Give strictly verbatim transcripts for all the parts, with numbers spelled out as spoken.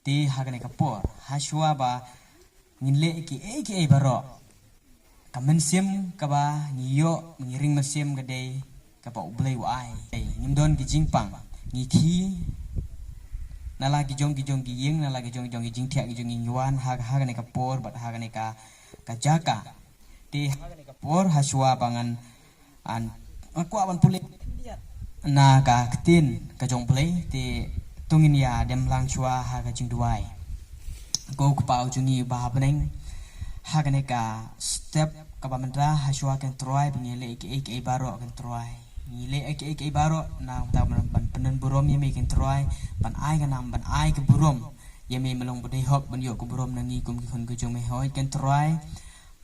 Te ha kane ka por, ha shuwa ba ngin leh kiei kiei baroh, ka mynsiem kaba ngi ïoh, ngi ring mynsiem ka dei kaba U Blei u ai. Ngim don ki jingpang, ngi khie na la ki jong ki jong ki ïing, na la ki jong ki jong ki jingthiah ki jong ngi, ngi wan ha, ha kane ka por bad ha kane ka, ka jaka. Te ha kane ka por, ha shuwa ba ngan, an, nga kwah ban pule na ka ktien ka jong U Blei, te to ngin ïa dem lang shuwa ha ka jingduwai. Ko Kpa u jong ngi ba ha bneng, ha kane ka step kaba mynta, ha shuwa, ko Trai, ba ngi leh kiei kiei baroh, ko Trai, ngi leh kiei kiei baroh na ka bynta ban pyndon burom ïa me, ko Trai, ban ai ka nam, ban ai ka burom ïa me, me long ba dei hok ban ïoh ka burom na ngi kum ki khun ki jong me. Hooid, ko Trai,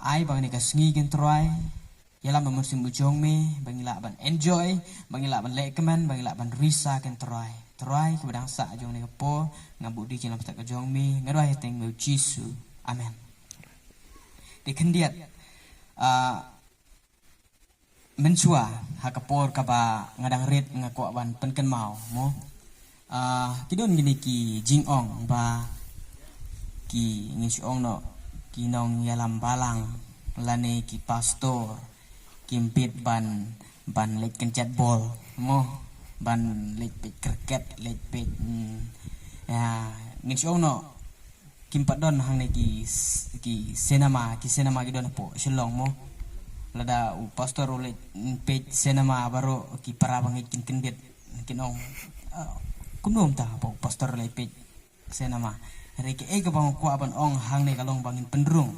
ai ba kane ka sngi, ko Trai, ïalam da u Mynsiem u jong me, ba ngi lah ban enjoy, ba ngi lah ban leh kmen, ba ngi lah ban risa, ko Trai. Trai, kaba dang sah jong kane ka por, nga buh ïa ka jingïalam step ka jong me, nga duwai ha ktien me u Jisu. Amen. Te khyndiat, ah, mynshuwa, ha ka por kaba nga dang rit, nga kwah ban pynkynmaw, mo. Ah, ki don kine ki jingong ba ki, ngin shu ong noh, ki nongïalam balang lane ki pastor, kim bit ban, ban leit kynjat bol, mo, ban leit peit cricket, leit peit, mm, ïa, ngin shu ong noh, kim pat don hangne ki s-, ki cinema, ki cinema ki don hapoh Shillong, mo. Lada u pastor u leit, mm, peit cinema, baroh ki para bangeit kin kyndit, kin ong, ah, kumno mynta ba u pastor u leit peit cinema. Hynrei kaei kaba nga kwah ban ong hangne ka long ba ngin pynrung.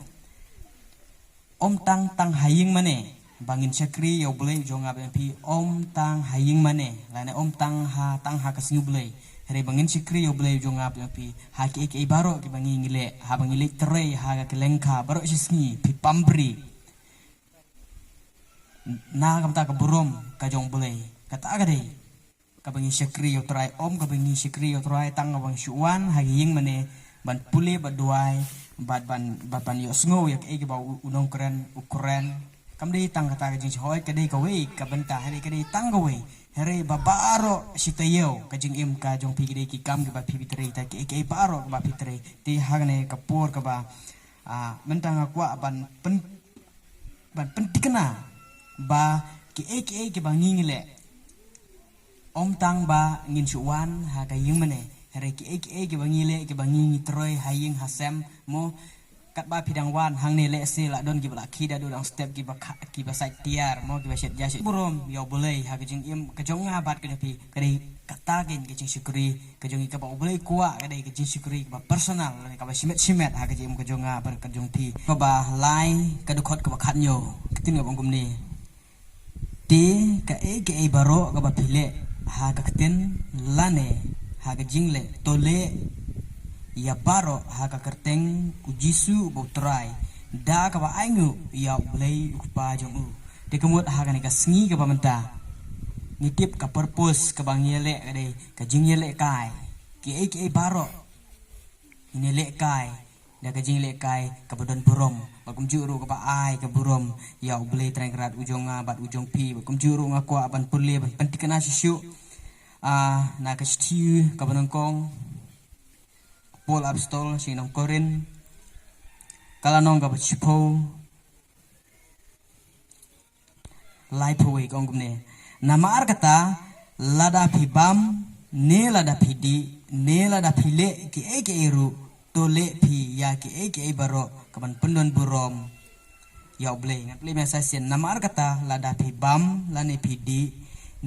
Ym tang tang ha ïing mane ba ngin shakri ïa U Blei u jong nga bad jong phi, ym tang ha ïing mane, lane ym tang ha, tang ha ka sngi U Blei. Hynrei ba ngin shakri ïa U Blei u jong nga bad jong phi ha kiei kiei baroh kiba ngi, ngi leh, haba ngi leit trei ha ka lyngkha baroh shi sngi, phi pam bri. Na ka bynta ka burom ka jong U Blei, kata ka dei kaba ngi shakri ïa U Trai, ym kaba ngi shakri ïa U Trai tang kaba ngi shu wan ha ki ïing mane ban pule, ban duwai, ban, ban, ban, ban ïohsngew ïa kaei kaba u, u nongkren u kren. Kam dei tang kata ka jingsngewhoi, ka dei kawei ka bynta, hynrei ka dei tang kawei. Hynrei ba baroh shi taïew ka jingim ka jong phi, ki dei ki kam kiba phi, phi trei, ta kiei kiei baroh kaba phi trei. Te ha kane ka por kaba, ah, mynta nga kwah ban pyn, ban pynthikna ba kiei kiei kiba ngi, ngi leh, ym tang ba ngin shu wan ha ka ïing mane, hynrei kiei kiei kiba ngi leh, kiba ngi, ngi trei ha ïing ha sem, mo, katba phi dang wan hangne, lehse la don kiba la khie da u dang step, kiba kha, kiba sait tiar, mo, kiba shet ja shet. Burom ïa U Blei ha ka jingim ka jong nga bad ka jong phi, ka dei kata kein ka jingshakri ka jong ngi, kaba U Blei u kwah, ka dei ka jingshakri kaba personal, kaba shimet shimet ha ka jingim ka jong nga bad ka jong phi. Kaba lai, ka dkhot kaba khathynñiew, ka ktien kaba ong kumne. Te kaei kaei baroh kaba phi leh ha ka ktien lane ha ka jingleh, to leh ïa baroh ha ka kyrteng U Jisu uba U Trai, da kaba ainguh ïa U Blei U Kpa jong u. Te ka mut ha kane ka sngi kaba mynta, ngi tip ka purpose kaba ngi ïaleh ka dei ka jingïalehkai. Kiei kiei baroh ngin ïalehkai da ka jinglehkai kaba don burom, bad kumjuh ruh kaba ai ka burom ïa U Blei Trai Kynrad u jong nga bad u jong phi. Bad kumjuh ruh nga kwah ban pule, ban pynthikna shuh shuh, ah, na ka shithi kaba nyngkong Paul Apostol sha ki nong Korinth, ka lynnong kaba shiphew, laiphew wei, ka ong kumne. Namar kata, lada phi bam, ne lada phi dih, ne lada phi leh kiei kiei ruh, to leh phi ïa kiei kiei baroh kaban pyndon burom ïa U Blei. Ngan pule mynta shisien. Namar kata, lada phi bam lane phi dih,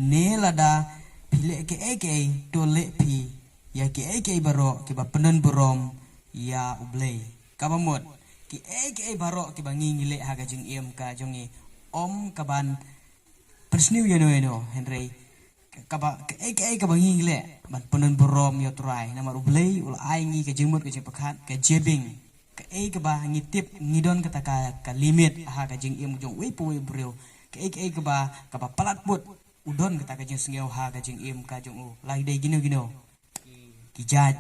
ne lada phi leh kiei kiei, to leh phi ïa kiei kiei baroh kiba pyndon burom ïa U Blei. Kaba mut, kiei kiei baroh kiba ngi, ngi leh ha ka jingim ka jong ngi, ym kaban pynsniew ïano ïano, hynrei kaba, kiei kiei kaba ngi, ngi leh ban pyndon burom ïa U Trai. Namar U Blei u la ai ngi ka jingmut, ka jingpyrkhat, ka jabieng. Kiei kaba ngi tip, ngi don kata ka, ka limit ha ka jingim jong uwei pa uwei u briew. Kiei kiei kaba, kaba palat put, u don kata ka jingsngew ha ka jingim ka jong u. La ki dei kino kino ki jait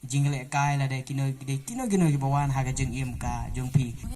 jinglehkai, la dei kino, ki dei kino kino kiba wan ha ka jingim ka jong phi.